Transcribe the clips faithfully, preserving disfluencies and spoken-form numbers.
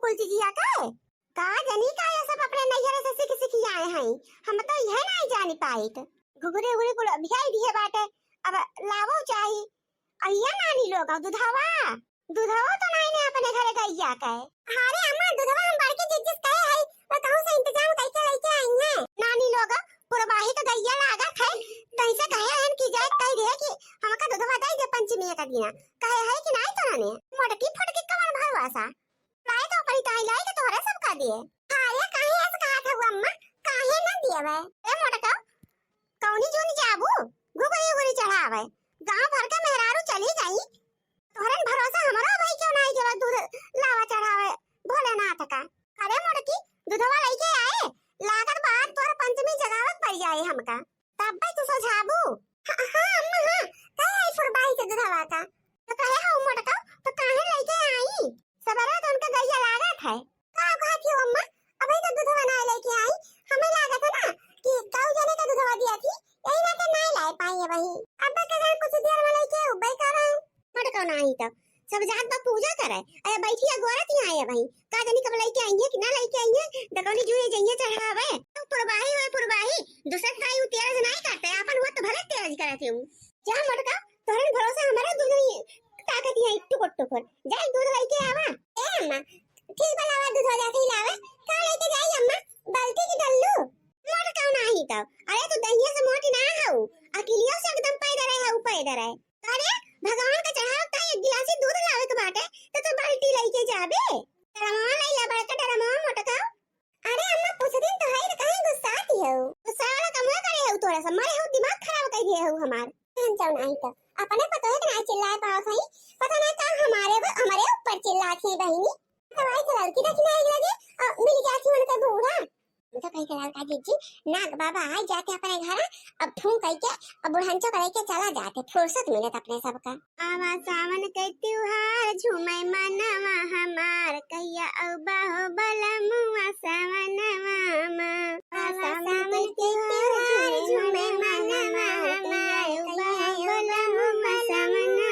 कुल चीजिया का है। का जनी का ये सब अपने नैहरे से सीख सीख आए हैं, हम तो यह नहीं जानी पाइत। घुघरी उघरी कुल भियाई दिए बाटे, अब लावो चाही। अइया नानी लोग, दुधवा, दुधवा तो नहीं ने अपने घरे गइया के। अरे अम्मा, दुधवा हम बड़की जिज्जी से कहे हई, वो कहूँ से इंतजाम करके लेके आई हैं। नानी लोग, पुरवाही तो गइया लागत है, तैसे कहे हन कि जाए कह दे कि हमका दुधवा दे दे पंचमी का दिना। कहे है कि नहीं तो नानी, मोटकी फोटकी कमर भरवासा। लाई तो अपनी ताई लाई के तोहरे सब का दिए। अरे काहे ऐसे कहा था वो अम्मा, काहे ना दिए वे? ए मोटका, कौनी जून जाबू घुघरी उघरी चढ़ावे? गांव भर के मेहरारू चली गई, तोहरन भरोसा हमरो भाई क्यों नहीं जब दूध लावा चढ़ावे भोलेनाथ का? अरे मोटकी, दूधवा लेके आए, लागत बात तोर पंचमी जगावत पड़ जाए हमका, तब भाई तू सोझाबू। हाँ, हाँ अम्मा, हाँ, कहे आई फुरबाई से दूधवा का, तो कहे हो मोटका, तो काहे लेके आई? सबेरे तो उनका गैया लागत है। का कहत हो अम्मा? अबही तो दूधवा ना लेके आई। हमें लागत है ना कि कऊ जने का दूधवा दिया थी, यही नाते ना लाई पाई है वही। अब का जान कुछ देर में लेके उबे करा। मत कहो ना आई तब। सब जात बा पूजा करे। अरे बैठी अगोरत ही आए वही। का जानी कब लेके आई है कि ना लेके आई है। दकौनी जुए जइए चढ़ावे। तो पुरबाही होए पुरबाही। दूसर ताई उ तेरज नहीं करते। आपन हुआ तो भले तेरज करते हूँ। जा मोटका, तोहरे भरोसा हमारा दूध नहीं ताकत है टुकुर टुकुर। जा दूध लेके आवा। ए अम्मा, ठीक बा, लावा दूध हो जाके ही लावे। का लेके जाई अम्मा? बाल्टी की डल्लू? मोट कौन आई तब? अरे तू दहिया से मोटी ना हऊ, अकिलियो से एकदम पैदर है, हऊ पैदर है। अरे भगवान का चढ़ाव ताई एक गिलासी दूध लावे के बाटे, तो तू बाल्टी लेके जाबे। डरमवा लइला बड़का डरमवा मोटका। अरे अम्मा, पूछतिन तो है, तो काहे गुस्साती हो? गुस्सा वाला कमवा करे हो थोड़ा सा, मारे हो दिमाग खराब कर दिए हो हमार। हम जाओ नहीं तो, अपने पतोहे के ना चिल्लाए पावत हई, पता ना का हमारे वो, हमारे ऊपर चिल्लात है बहिनी। तो भाई तो लड़की देखी ना एक लगे, और मिल जाती उनका बूढ़ा। हम तो कहीं के लड़का जीजी, नाग बाबा आ जाते अपने घर, अब फूंक कह के, अब बुढ़ांचो कह के चला जाते, फुर्सत मिलत अपने सबका। आवा सावन के त्योहार, झूमे मनवा हमार, कहिया अउबा हो बलमुआ सवनवा मा। आवा सावन के त्योहार, झूमे मनवा हमार, कहिया अउबा हो बलमुआ सवनवा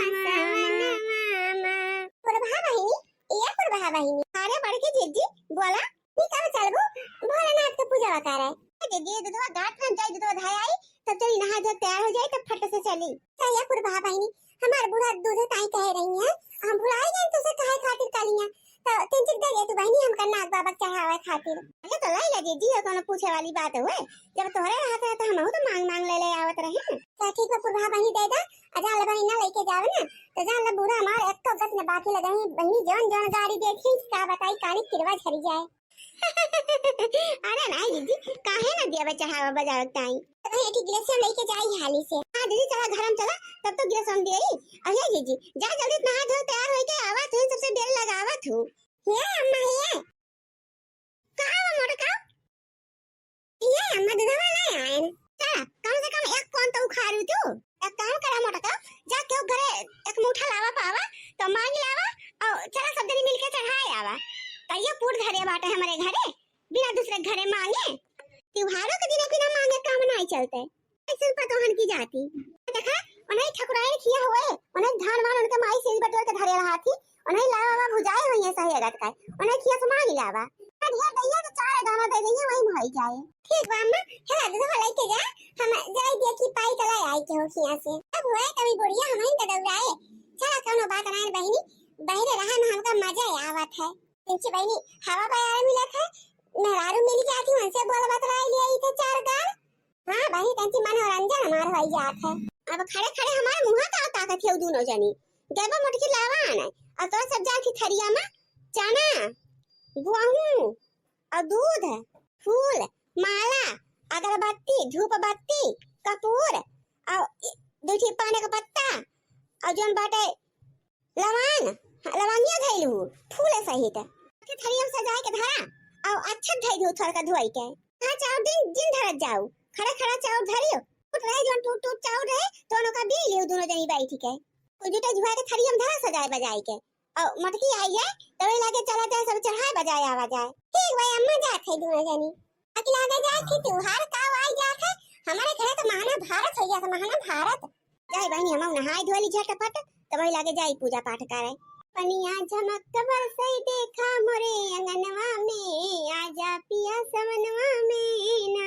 मा। पुरभा बहिनी, ए पुरभा बहिनी। अरे बड़की जीजी, बोला। ई कब चलबू? भोलेनाथ के पूजा करे। ए दीदी, दूधवा घाट में जाई, दूधवा धाय आई, तब चली नहा धो तैयार हो जाई, तब फट से चली। चलिया पुरभा बहिनी, हमार बूढ़ा दूध ताई कहे रही है, हम भुलाई गए तुझसे कहे खातिर कलिया, तो तिनचिक दे दे तू बहिनी हमका नाग बाबा के चढ़ावे खातिर। अरे तो लाई ला दीदी, ये कोनो पूछे वाली बात हुए, जब तोहरे रहत रहे तो हमहू तो मांग मांग ले ले आवत रहे। तो ठीक बा पुरभा बहिनी, दे दा, आ जान ले बहिनी ना लेके जावे ना, तो जान ले बूढ़ा हमार एक तो गत न बाकी लगे ही बहिनी, जौन जौन गाड़ी देखी का बताई, काली किरवा झरी जाए। अरे नहीं दीदी, काहे ना दिया बा चढ़ावा बजावे के ताई। तो कहीं एक गिलास हम लेके जाई हाली से। हाँ दीदी, चला घर में चला, तब तो गिलास हम दियई। अरे दीदी, जा जल्दी नहा धो तैयार होके आवा, तू सबसे देर लगावा तू। हे अम्मा हे। का हो मोटका? हे अम्मा, दूधवा ले आयन। चला, कम से कम एक कोन तो उखारू तू। एक काम करा मोटका, जा केहू घरे एक मुठा लावा पावा, तो मांग लावा, और चला सब जनी मिलके चढ़ाए आवा। कहियो पूत घरे बाटे हमरे घरे, बिना दूसरे घरे मांगे। त्योहारों के दिने बिना मांगे काम नाई चलते। ऐसे पतोहन की जाति। देखा, उन्हें ठकुराइन खिया हुए, उन्हें धान वान उनके माई से बटोर के धरे रहा थी, उन्हें लावा वा भुजाए हुई है सही अगत का, उन्हें खिया से मांग लावा। ढेर दैया तो चार दाना दे दइया, वही में होई जाए। ठीक बा अम्मा, चला दूधवा लेके जा, हम जाई देखी पाई कला आई के हो खिया से। अब हुए कभी बुढ़िया हमही के दौड़ाए। चला कौनो बात ना बहिनी, बहरे रहा में हमका मजा आवत है। इनकी बहिनी हवा बयार मिलत है, मेहरारू मिल जाती, उनसे बोल बतराई लिया इथे चार गाल। हाँ बहिनी, तंची मनोरंजन हमार होई जात है। अब खड़े खड़े हमारे मुँह का ताकत है दोनों जनी। गरबा मोटकी लावा आना, और तो सब जाती थरिया में चना, गेहूं, और दूध, फूल, माला, अगरबत्ती, धूप बत्ती, कपूर, और दो ठे पान का पत्ता, और जौन बाटे लवांग, हाँ, लवांगिया धइल हूँ, फूल सहित। के थरिया में सजाए के धरा, और अच्छत धइ दू थोड़का धोई के। हाँ, चाउर दिन, जिन धरत जाऊ, खड़ा खड़ा चाउर धरियो, टूट रहे, जौन टूट टूट चाउर रहे, तो ओनका बीन लियो दोनों जनी बैठ के। कुल जुटे जुआ के थरिया में धरा सजाए बजाए के। और मोटकी आई है, तो वही लागे चला जाए, सब चढ़ाए बजाए आवा जाए। ठीक भाई, अम्मा जात है दोनों जनी। अगला आगे जाए थे त्योहार का आई जात है, हमारे घरे तो महाना भारत हो गया था, महाना भारत। जाई बहिनी, हम नहाई धोली झटपट, तब वही लागे जाई पूजा पाठ करे। पनिया झमक बरसई देखा मोरे अंगनवा में, आजा पिया सवनवा में ना।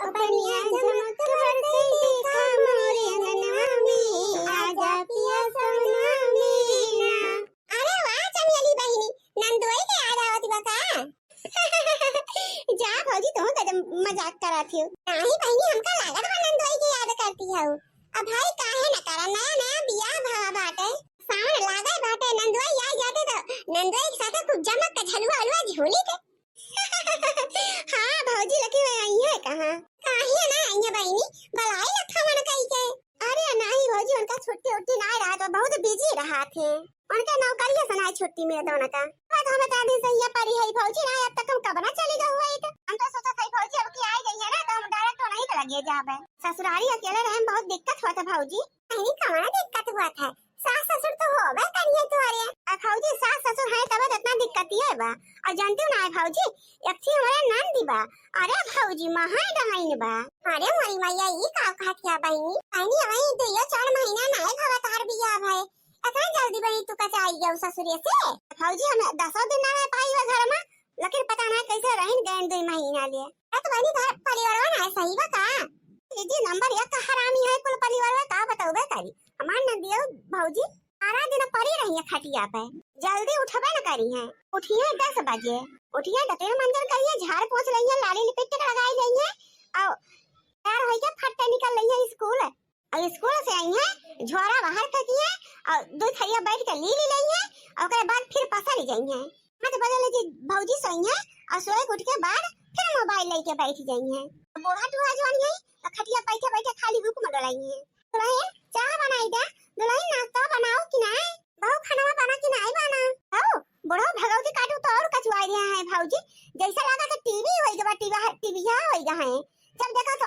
ओ पनिया झमक बरसई देखा मोरे अंगनवा में, आजा पिया सवनवा में ना। अरे वाह चमेली बहिनी, नंदोई के याद आवत बा का? जा भौजी, तू गजब मजाक करत हियो। नाही बहिनी, हमका लागत बा नंदोई के याद करती हऊ। अब भाई काहे न करा, नया नया बियाह भवा बाटे, सावन लागे बाटे, नंदोई आई जाते तो नंदोई के साथे खूब जमक के झलुआ अलुआ झूली थे। हाँ भौजी, लेकिन वे आई है कहाँ? काहे ना आई है बहिनी, बलाई लखा मन कई के। अरे नाही भौजी, उनका छुट्टी उट्टी ना रहा तो बहुत बिजी रहा थे। उनके नौकरिया से ना छुट्टी मिले तो उनका। बात हमें तो दिन से ये पड़ी है भौजी, ना अब तक हम कब ना चली गए हुए तो। हम तो सोचा था भौजी अब की आई गई है ना तो हम डायरेक्ट वहीं पे लगे जाबे। ससुरारी अकेले रहे में बहुत दिक्कत हुआ था भौजी। नहीं, कौन दिक्कत हुआ था? सास ससुर तो होबे करिए तोहरे। आ भौजी, सास ससुर है तबे तो इतना दिक्कत ये बा। और जानती हूँ ना भौजी, एक थी हमारे नंदी बा। अरे भौजी, महाई डहाइन बा। अरे मोरी मैया, ई का कहत है बहिनी? बहिनी, अबही दुइयो चार महीना ना भवा तोहर बियाह भए, इतना जल्दी बहिनी तू कचाई गयो ससुरे से? भौजी, हम दसों दिन ना रह पाई वो घर में, लेकिन पता ना कैसे रहिन गए दुई महीना लिए। अरे तो बहिनी, तोहर परिवारवा ना सही बा का? जी, जी, नंबर एक का हरामी है कुल परिवारवा, का बताऊबे करी। हमार नंदियो भौजी सारा दिन पड़ी रही है खटिया पे, जल्दी उठबे न करी है। उठिए दस बजे, उठिए दतुर मंजन करिए, झाड़ पोंछ लइए, लाली लिपस्टिक लगाई लइए, और तैयार होइके फट्टे निकल लइए स्कूल। और स्कूल से आई है, झोरा बाहर फेंकी है, और दो थरिया बैठ के ली ली लई है, और ओकरे बाद फिर पसर जाई है। पाँच बजे ले जी भौजी सोई है, और सोए के उठ के बाद फिर मोबाइल लेके बैठ जाई है। बूढ़ा टूढ़ा जवान है, तो खटिया बैठे बैठे खाली हुक्म डोलाई है। दुल्हन, चाह बनाई दे। दुल्हन, नाश्ता बनाओ कि नाय? बहू, खाना बना कि नाय बना? आओ, बूढ़ा भगवती काटू तो और कचुआ रहा है भौजी, जैसे लगा कि टीवी होई गवा, टीवी, टीवी होई गवा है। जब देखा तो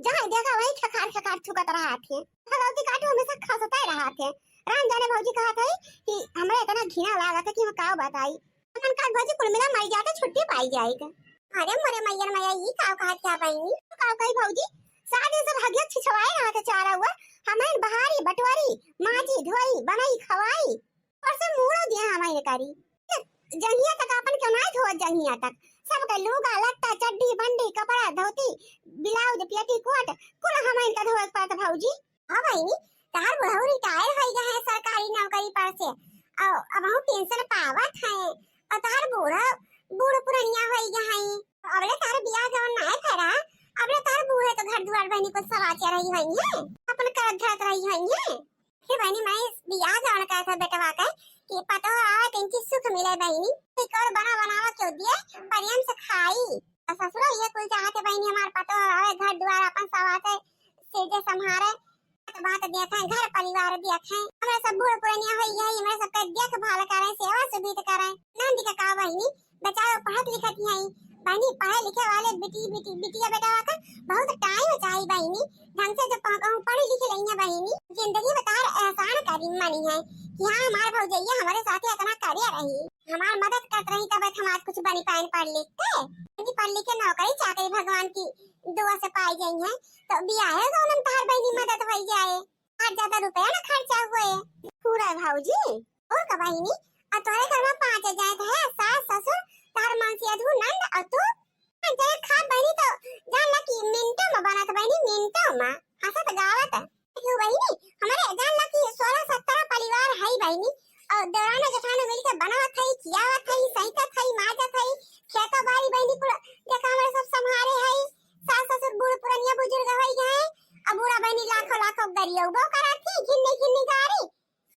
जहाँ देखा वही खखार खखार थूकत रहत है। भगवती काटू हमेशा खसते रहत है। राम जाने भौजी कहत है कि हमरा इतना घिना लागत है कि हम का बताई। अपन का भौजी कुल मिला मर जाते छुट्टी पाई जाएगा। अरे मोरे मैयर मैया, ई का कहत क्या बहिनी? का कही भौजी, सात दिन से भाग्य छिछवाए रहत है चारा हुआ। हमें बहारी, बटवारी, माजी, धोई, बनाई, खवाई। और से मूड़ो दिया हमारे कारी। जंघिया तक अपन क्यों ना धोत, जंघिया तक। सबके लूगा, लत्ता, चड्डी, बंडी, कपड़ा, धोती, ब्लाउज, पेटीकोट, कुल हमारे का धोए के पड़त भौजी। हाँ बहिनी, तहार बुढ़ऊ रिटायर होई गए हैं सरकारी नौकरी पर से, और अब हम पेंशन पावत हैं, और तहार बूढ़ा, बूढ़ पुरनिया होई गए हैं। अबले तहार बियाह जवन नाय फेरा, अबले तहार बूढ़े तो घर दुआर बहिनी कुछ सवाचे रही होई है, अपन करत धरत रही होई है। हे बहिनी, मैं बियाह जवन कहत है बेटवा के कि पतोह आवे तो इनकी सुख मिले बहिनी, कि कर बना बनावा क्यों दिए, प्रेम से खाई। और ससुरा ये कुल चाहते बहिनी, हमार पतोह आवे, घर दुआर अपन सवाते, से जे संभारे, बात बात देखे, घर परिवार देखे, हमरा सब बूढ़ पुरनिया होई गए, हमरा सबके देखभाल करे, सेवा सुविध करे। नंद के का बहिनी, बेचारो पढ़त लिखत ही हई। बहिनी, पढ़े लिखे वाले बिटी, बिटी, बिटिया बेटवा का बहुत टाइम चाही बहिनी। ढंग से जो पढ़, पढ़ लिख लइहे बहिनी, जिंदगी में तार एहसान करी मनी है कि हाँ, हमार भौजैया हमारे साथे इतना करे रही, हमार मदद करत रही, तब हम आज कुछ बनी पाइन पढ़ लिख के। बहिनी, पढ़ लिख के नौकरी चाकरी भगवान की दुआ से पाई गई है, तो बियाहे तो उन्हें तार बहिनी मदद होई जाए। आज ज्यादा रुपया ना खर्चा हुए। पूरा है भौजी। और का बहिनी, आ तोहरे घर में पाँच जाए तो है, सास, ससुर, तार मानसी, अधू, नंद और तू। पाँच जाए खा बहिनी तो जान ला कि मिनटों में बनत बहिनी, मिनटों में। हंसत गावत। क्यों बहिनी, हमारे जान ला कि सोलह सत्रह परिवार है बहिनी, और देवरानो जेठानो मिलके बनावत है, खियावत है, सहितत है, माजत है, खेतो बारी बहिनी कुल देखा हमारे सब संभारे है, सास ससुर बूढ़ पुरनिया बुजुर्ग होई गए, अब बूढ़ा बहिनी लाखों लाखों गरियौबो करत थी, घिन्नी घिन्नी गारी।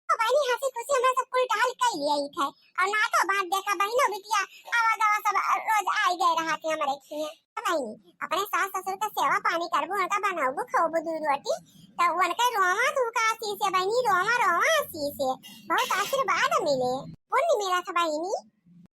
तो बहिनी हंसी खुशी हमरा सब कुल टहल कई लिया ही थे। और ना तो बात देखा बहिनो बिटिया आवा गवा सब रोज आई गए रहा थे हमारे खिया। तो बहिनी अपने सास ससुर का सेवा पानी करबू, उनका बनाबू खोबू दूध रोटी, तो उनके रोवा तू का आशीष है बहिनी, रोवा रोवा आशीष है। बहुत आशीर्वाद मिले, पुण्य मिला था बहिनी।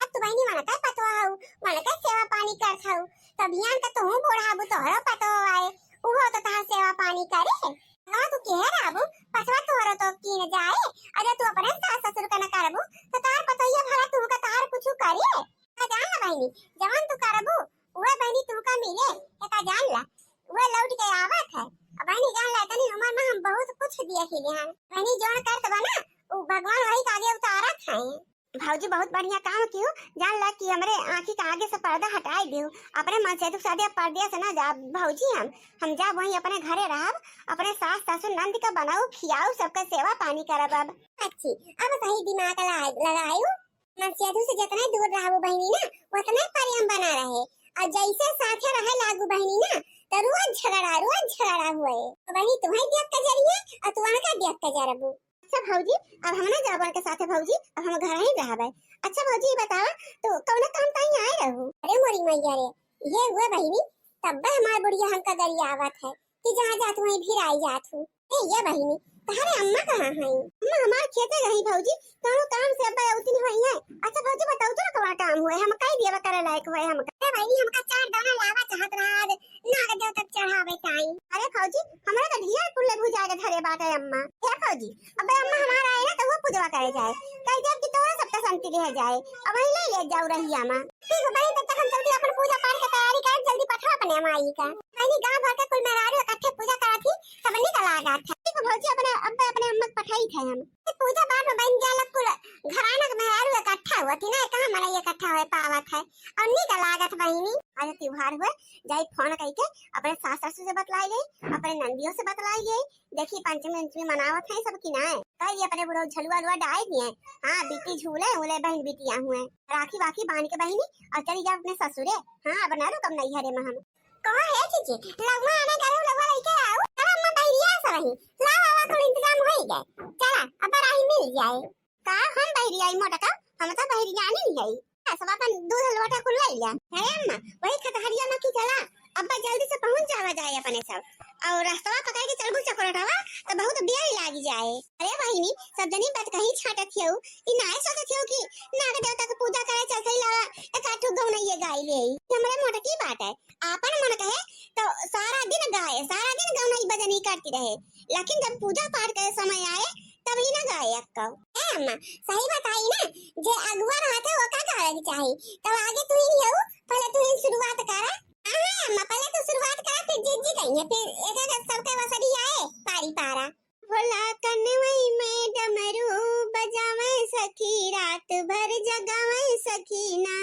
अब तू बहिनी मन का पतवा हऊ, मन का सेवा पानी करत हऊ, तो बिहान का तू बूढ़ा हबू तोहरो पतवा आए, उहो तो तहार सेवा पानी करे। हाँ, तू कह रहबू, पछवा तोहरो तो कीन जाए, अगर तू अपने सास ससुर का न करबू, तो तार पतोहिया भला तू का तार कुछ करे? का जान ला बहिनी, जवन तू करबू, उहे बहिनी तू का मिले, ये का जान ला, उहे लौट के आवत है। अब बहिनी जान ला, इतनी उम्र में हम बहुत कुछ दिए खिले हैं। बहिनी जोन करत बा ना, उ भगवान वही के आगे उतारत हैं। भौजी बहुत बढ़िया काम किहू, जान ला कि हमरे आँखी के आगे से पर्दा हटाई दिहू। अपने मनसेधु के साथे अब परदेस ना जाब भौजी हम, हम जाब वहीं अपने घरे रहब, अपने सास ससुर नंद के बनाऊ खियाऊ सबके सेवा पानी करब अब। अच्छी, अब सही दिमाग ला-, लगायू। मनसेधु से जितने दूर रहबू बहिनी ना, उतने प्रेम बना रहे। और जैसे साथे रहे लागू बहिनी ना, तो रोज झगड़ा, रोज झगड़ा हुए। वही तुम्हें देख के जरिए और तू उनका देख के जरबू। अच्छा भौजी, अब हम ना जाबो उनके साथे भौजी, अब हम घर ही रहबे। अच्छा भौजी, ये बतावा, तो कौन काम ताई आए रहू? अरे मोरी मैया रे, ये हुए बहिनी, तब्बे हमार बुढ़िया हमका गरियावत है कि जहाँ जात हुई फिर आई जात हूँ। ए ये बहिनी, तहरे अम्मा कहाँ हैं? अम्मा हमार खेते गई भौजी, कौनो काम से अब्बा उतनी हुई है। अच्छा भौजी, बताऊ तो ना कौन काम हुए, हम कई दिया करे लायक हुए हमका। ए बहिनी, हमका चार दाना लावा चाहत रहा, आज नाग देवता के चढ़ावे ताई। अरे भौजी, हमरा तो ढिया कुल्ले भुजा के धरे बाटे अम्मा। ए भौजी, अबे अम्मा हमार आए ना तो वो पूजवा करे जाए, कह देब कि तोरा सबका शांति रह जाए, अब वही ले ले जाऊ रही अम्मा। ठीक है बहिनी, तब तक हम जल्दी अपन पूजा पाठ के तैयारी कर, जल्दी पठा अपने माई का। बहिनी, गाँव भर के कुल मेहरारू इकट्ठे पूजा करत ही, तब निकल आ जात है। ठीक है भौजी, अपने अब्बे अपने अम्मा के पठाई थे हम। ये पूजा पाठ में बन जाला कुल घराना के मेहरारू इकट्ठा हुआ थी ना, कहाँ मनई इकट्ठा हुए पावत है। और निक लागत बहिनी। आज त्योहार हुए, जाई फोन कई के अपने सास ससुर से बतलाई गई, अपने नंदियों से बतलाई गई। देखी पंचमी उंचमी मनावत है सब कि ना। कही अपने बुढ़ऊ झलुआ लुआ डाल दिए। हाँ, बिट्टी झूले उले बहन बिटिया हुए। राखी वाखी बांध के बहिनी और चली जा अपने ससुरे। हाँ, अब ना रुकब नैहरे में हम। कहो हे चीची, लउआ आने गरू, लउआ लेके आओ। चला अम्मा बहरिया से रही। लाओ आवा, कुल इंतजाम होई गए। चला, अब राही मिल जाए। का हम बहरियाई मोटका? हम तो बहरियानी नहीं है। सब अपन दूध लोटा कुल ले लिया। अरे अम्मा, वही खतहरिया में की चला, अब्बा जल्दी से पहुंच जावा जाए अपने सब। और रस्तवा पकड़ के चलबू चकोरटवा, तो बहुत देर लागी जाए। अरे बहिनी, सब जनी बात कहीं छाटत हियऊ, ई नाय सोचत हियऊ कि नाग देवता के पूजा करे चलते लावा, एक आठ ठो गौनैया गाई ले। हमरे मोटकी बात है, आपन मन कहे तो सारा दिन गाए, सारा दिन गौनई बजनी करती रहे, लेकिन जब पूजा पाठ के समय आए तब ही ना गाए अक्का। ए अम्मा, सही बताई ना, जे अगुआ रहत है ओका गावे के चाही, तब आगे तू ही हऊ, पहले तू ही शुरुआत करा। हाँ, हाँ अम्मा, पहले तू शुरुआत करा, फिर जीजी कहिए, फिर एक एक सबके वसरी आए पारी पारा। भोला कनवई में डमरू बजावे सखी, रात भर जगावे सखी ना।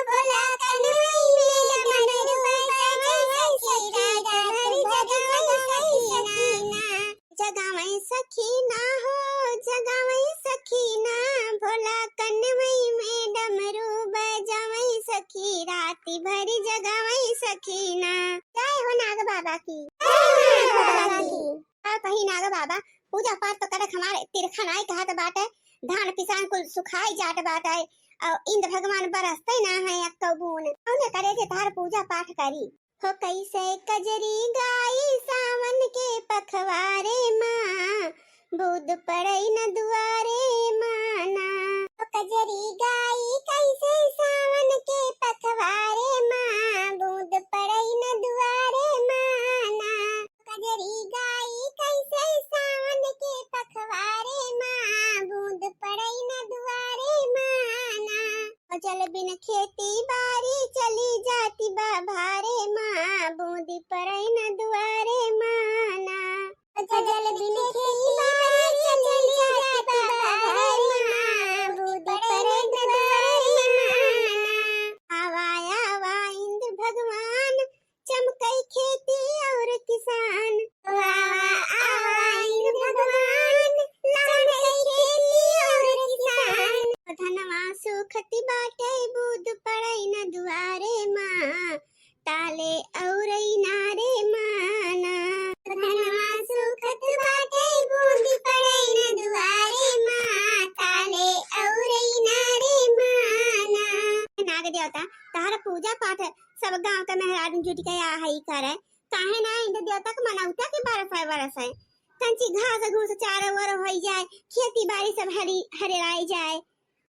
भोला कनवई में डमरू बजावे सखी, रात भर जगावे सखी ना। जगावे सखी ना हो, जगावे सखी ना। भोला कनवई में डमरू बजावे सखी, रात भर जगावे सखी ना। जय हो नाग बाबा की। जय हो नाग बाबा की। का कही नाग बाबा, पूजा पाठ तो करे हमारे तिरखा नाई कहत बाटे, धान पिसान कुल सुखाई जात बाटे, और इंद्र भगवान बरसते ना है अक्को बून। कौने करे जे तार पूजा पाठ करी? हो कैसे कजरी गाई सावन के पखवारे माँ, बूंद पड़ई न दुआरे माँ ना। हो कजरी गाई कैसे सावन के पखवारे माँ, बूंद पड़ई न दुआरे माँ ना। कजरी गाई कैसे सावन के पखवारे माँ, बूंद पड़ई न दुआरे माँ ना। जल बिन खेती बारी चली जाती बा भारे माँ, बूंद पड़ई न दुआरे माँ ना। जल बिन खेती बारी चली जाती बा भारे माँ, बूंद पड़ई न दुआरे माँ ना। आवा आवा इंद्र भगवान, चमकई खेती और किसान। आवा, आवा, इंद्र भगवान, चमकई खेती और किसान। धनवा सुखत बाटे, बूंद पड़ई न दुआरे माँ, ताले औरई नारे माँ ना। धनवा सुखत बाटे, बूंद पड़ई न दुआरे माँ, ताले औरई नारे माँ ना। नाग देवता, तहर पूजा पाठ सब गांव के मेहरारू जुट के आ हई करे, काहे ना इंद्र देवता के मनौता के बरस है, बरस है। तंची घास घूस चारों ओर होई जाए, खेती बाड़ी सब हरी हरियाई जाए,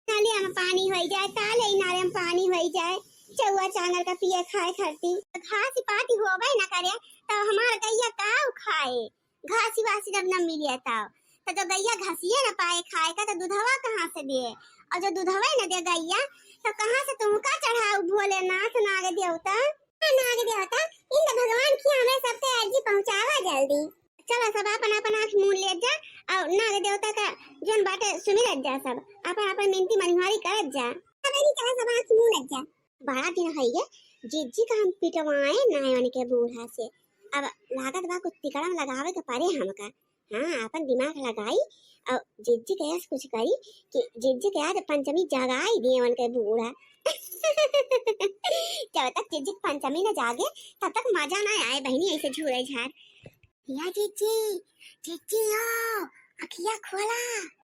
नालिया में पानी होई जाए, ताले इनारे में पानी होई जाए, चौआ चांगर का पिए खाए खातिर। घास पाती होबे ना करे, तो हमार गैया का खाए? घासी वासी जब न मिले तब, तो जो गैया घासिए न पाए खाए का, तो दूधवा कहाँ से दे? और जो दूधवा न दे गैया, तो कहाँ से तुमका चढ़ाऊ भोलेनाथ नाग देवता? हाँ, नाग देवता, इंद्र भगवान की हमें सबके अर्जी पहुँचावा जल्दी। चला सब अपन अपन आँख मूंद ले जा, और नाग देवता का जौन बाटे सुमिरत जा सब, आपन आपन मिनती मनवारी करत जा। सब एनी चला सब आँख मूनत जा। बड़ा दिन है ये जिज्जी का हम पिटवाए नायवन के बूढ़ा से। अब लागत बा कुछ तिकड़म लगावे के परे हमका। हाँ, आपन दिमाग लगाई और जिज्जी के ऐस कुछ करी कि जिज्जी के आज पंचमी जगाई दिए उनके बूढ़ा। जब तक जिज्जी के पंचमी न जागे तब तक मजा ना आए बहिनी ऐसे झूले झार। या जिज्जी, जिज्जी हो, अखिया खोला।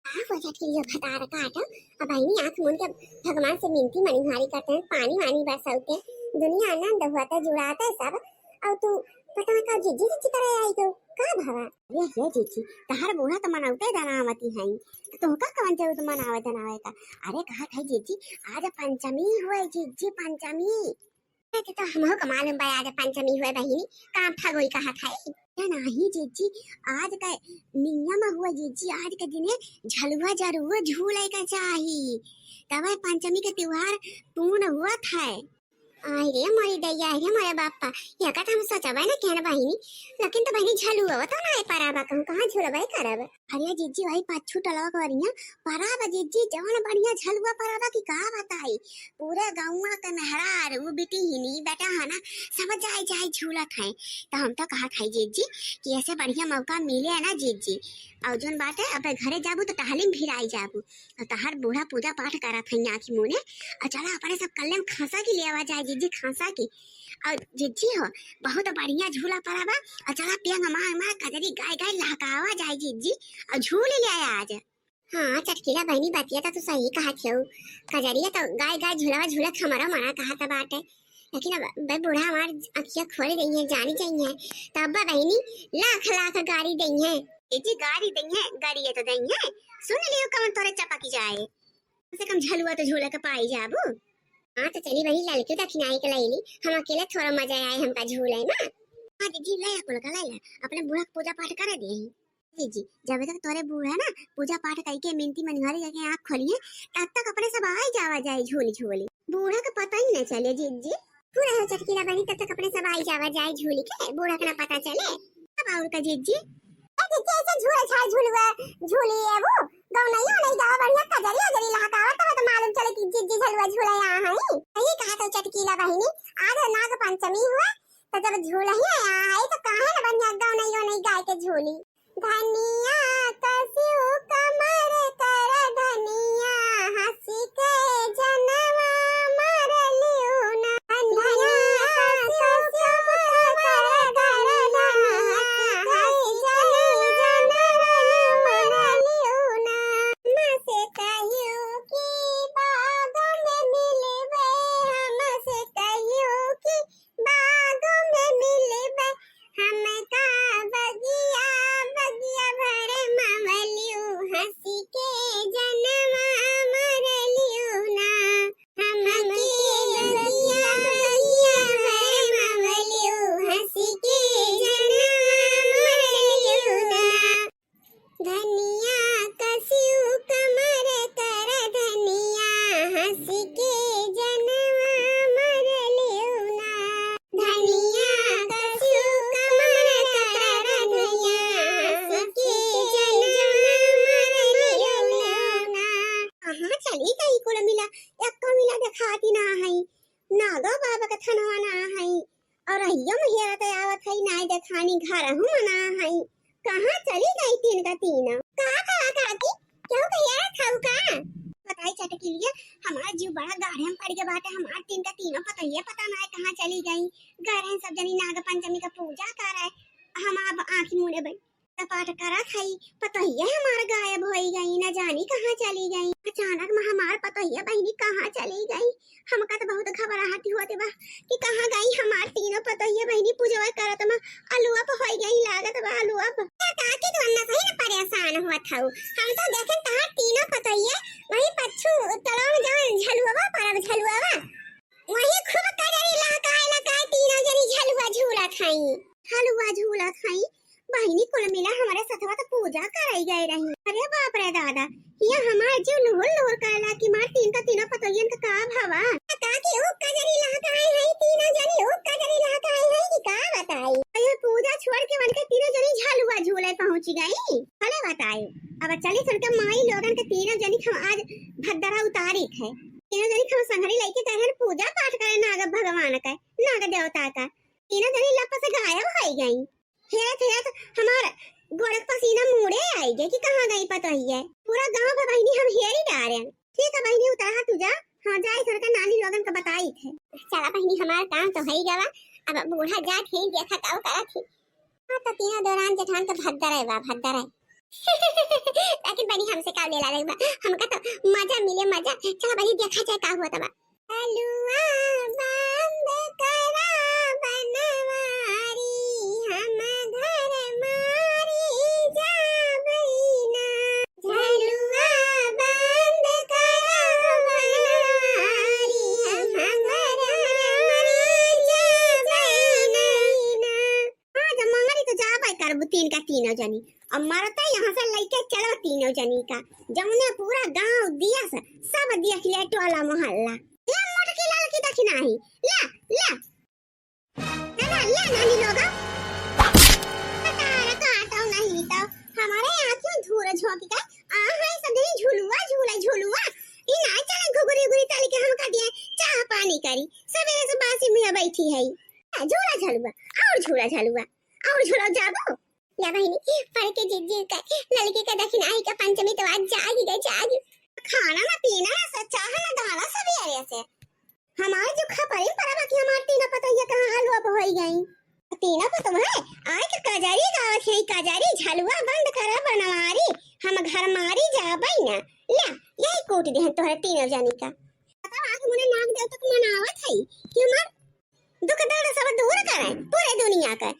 का हो जात के लिए भतार काट, अब बहिनी आँख मून के भगवान से मिनती मनिहारी करते हैं, पानी वानी बरसाते, दुनिया आनंद हुआ था, जुड़ाता है सब। और तू पता ना का जिज्जी जिज्जी करे आई तो का भवा? ये, ये जिज्जी, तहार बूढ़ा तो मनौते दनावती है, तो तुमका कौन जरूरत मनावे दनावे का? अरे कहा था जिज्जी, आज पंचमी हुए जिज्जी, पंचमी। अरे तो हमहू का मालूम बा आज पंचमी हुए बहिनी, काम फगोई कहा था। ये नाही जिज्जी, आज का नियम हुआ जिज्जी, आज के दिने झलुआ जरूर झूले का चाही, तब पंचमी के त्योहार पूर्ण हुआ था। आई रे मोरी दैया, आई रे मोरे बापा, ये का तो हम सोचबे न केन बहिनी, लेकिन तो बहिनी झलुआ तो ना पारा बा, कहूँ कहाँ झुलबे करब। अरे जिज्जी, वही पाछू टलवा के बढ़िया पारा बा जिज्जी, जवन बढ़िया झलुआ पारा बा कि का बताई, पूरे गौवा के मेहरार, वो बिटिहिनी, बेटा है ना, सब जाए जाए झूलत है। तो हम तो कहत है जिज्जी कि ऐसे बढ़िया मौका मिले है ना जिज्जी, और जौन बात है अब घरे जाबू तो टहलिम भिराई जाबू। और तहार बूढ़ा पूजा पाठ करत हई आँखी मुने। और चला अपने सब कल्ले में खंसा की ले आवा जाए जिज्जी, खंसा की। और जिज्जी हो, बहुत बढ़िया झूला पड़ा बा। और चला पेंग मार मार कजरी गाय गाय लहकावा जाए जिज्जी, और झूल ले आया आज। हाँ चटकीला बहिनी, बतिया तो तू सही कहत हो। कजरिया तो गाय गाय झूलावा झूलत हमारा मना कहत बाटे, लेकिन अब बे बूढ़ा हमार अखिया खोल गई है, जानी जाई है, तब बहिनी लाख लाख गारी दई है। जिज्जी गारी दई है, गारी तो दई है, सुन लियो कौन तोरे चपकी जाए। कम से कम झलुआ तो झूला के पाई जाबू। हाँ तो चली बहिनी, ललकी दखिनाई के लैली, हम अकेले थोड़ा मजा आए हमका झूले में। हाँ जिज्जी, ले कुल का ले ले, अपने बूढ़ा के पूजा पाठ करे दे। जिज्जी, जब तक तोरे बूढ़ा ना पूजा पाठ करके मिनती मनिहारी करके आँख खोलिए, तब तक अपने सब आई जावा जाए झूली झूली, बूढ़ा के पता ही ना चले जिज्जी। पूरा हो चटकीला बहिनी, तब तक अपने सब आई जावा जाए झूली के, बूढ़ा के ना पता चले। अब और का जिज्जी? ए जिज्जी, ऐसे झूला झार झूलुआ झूली है वो, गौनैया नहीं गावा बढ़िया, कजरी अजरी लहकावा, तब तो मालूम चले कि जिज्जी झलुआ झूला यहाँ है। सही कहा तो चटकीला बहिनी, आज नाग पंचमी हुआ, तो जब झूलही आया है तो काहे न बढ़िया गौनैया नहीं गाय के झूली। धनिया कसिउ कमर कर धनिया, हँसी के जनवा मरलिउ ना। धनिया कसिउ कमर कर धनिया, हँसी के जनवा मरलिउ ना। हमसे कहियो कि बाग में मिलबे, हमसे कहियो कि बाग में मिलबे, हमका बगिया बगिया भरमवलिउ, हँसी के जनवा मरलिउ ना। हमके बगिया बगिया भरमवलिउ, हँसी के जनवा मरलिउ ना। धनिया कसिउ कमर कर धनिया, हँसी के जनवा मरलिउ ना। धनिया कसिउ कमर कर धनिया, हँसी के जनवा मरलिउ ना। कहाँ चली गई कुल मिला, एक्को मिला देखाती ना है। नागो बाबा के थनवा ना है, और अहियो में हेरत आवत है, नाय देखानी घर हूँ मना है। कहाँ चली गई तीन का तीन? का, का, काकी, केहू के हेरत हऊ का? बताई चटकीलिया, हमार जीव बड़ा गाढ़े में पड़ गया बाटे, हमार तीन का तीनों पतोहिया पता ना है कहाँ चली गई। गए रहे सब जनी नाग पंचमी का पूजा करे, हम अब आँखी मूंदे बैठ पाठ करत हई, पतोहिया हमार गायब होई गई, न जानी कहाँ चली गई। अचानक में हमार पतोहिया बहिनी कहाँ चली गई, हमका तो बहुत घबराहट होत बा कि कहाँ गई हमार तीनों पतोहिया बहिनी। पूजवा करत में अलुआ पे होई गई, लागत बा अलुआ पे। का काकी, तू अन्ना सही न परेशान होत हऊ, हम तो देखेन तहार तीनों पतोहिया वही पच्छू तलाव में जवन झलुआ परब झलुआ वही खूब कजरी लहकाए लहकाए तीनों जनी झलुआ झूलत हई। झलुआ झूलत हई, बहिनी कुल मिला हमारे सथवा तो पूजा कराई गए रही। अरे बाप रे दादा, ये हमार जीव लुहुर लुहुर करला कि मार तीन का तीनों पतोहियन का का भवा। काकी, ऊ कजरी लहकाए हई तीनों जनी, ऊ कजरी लहकाए हई कि का बताई। ये पूजा छोड़ के उनके तीनों जनी झलुआ झूले पहुँची। नहीं, भले बताई। अब चली सुन के माई लोगन के तीनों जनी हम आज भद्दरा उतारी है। तीनों जनी हम संघरी लइके कहे पूजा पाठ करे नाग भगवान के, नाग देवता का। तीनों जनी लप से गायब हो गई। हेरत हेरत हमार गोड़क पसीना मुड़े आई गए कि कहाँ गई पतोहिया। पूरा गांव भर बहिनी हम हेरी डारेन। ठीक है बहिनी, उतारा तू जा। हाँ, जाए घर का नानी लोगन का बताई थे। चला बहिनी, हमार काम तो हई गवा। अब बूढ़ा जात है, देखा का करत है। हाँ, तो तीनों देवरान जेठान तो भद्दर है बा, भद्दर है। लेकिन बहिनी, हमसे का लेला रे बा, हमका तो मजा मिले, मजा। चला बहिनी, देखा जाए का हुआ तबा। हलुआ बंद करा बनवारी, हम घर मारी जाबई ना। झलुआ बंद करा बनवारी, हम घर मारी जाबई ना। हाँ, जब मारी तो जाबे करबू तीन का तीनों जनी। अब मरता यहाँ से लइके चलो तीनों जनी का, जौने पूरा गांव दिया से सब देख ले टोला मोहल्ला। ले मोटकी ललकी दखिनाही, ले, ले। ले, ले, ले नानी लोगा। कटार काटो नहीं तो हमारे आँखियों धूर झोंकी का, आ है सदरी झुलुआ, झूले झुलुआ। ई ना चले घुघुरी उघुरी तली के हम का दिए, चाह पानी करी। सवेरे से बासी मुँह बैठी है। आ, झूला झलुआ, और झूला झलुआ, और झूला जाबो। या बहिनी, पर के जिज्जी का, ललकी का दखिनाही का पंचमी तो आज जागी गए, जागी। खाना ना पीना ना स-, चाह ना दाना सवेरे से। हमार जो खपरी परबा कि हमार तीनों पतोहिया कहाँ अलोप होई गई। तीनों पतोह है, आए के कजरी गावत है, कजरी झलुआ बंद करा बनवारी, हम घर मारी जाबई ना। ले, यही कूट देहन तोहरे तीनों जनी का। बताओ, आँख मुने नाक देव तक मनावत है कि हमार दुख दर्द सब दूर करे पूरे दुनिया के।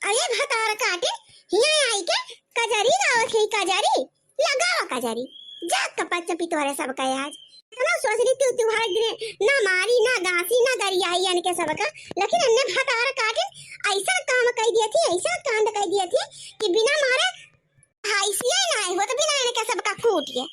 अरे भतार काटे, हियाँ आई के कजरी गावत है, कजरी लगावा कजरी। जाग का पच्चा पितोरे सब का आज। इतना सोच रही तू, त्योहार दिने ना मारी, ना गासी, ना गरियाई इनके सब का, लेकिन इनने भतार काटे ऐसा काम कह दिया थी, ऐसा कांड कह दिया थी कि बिना मारे हाइसिया ही ना हो तो बिना इनके सब का कूट के।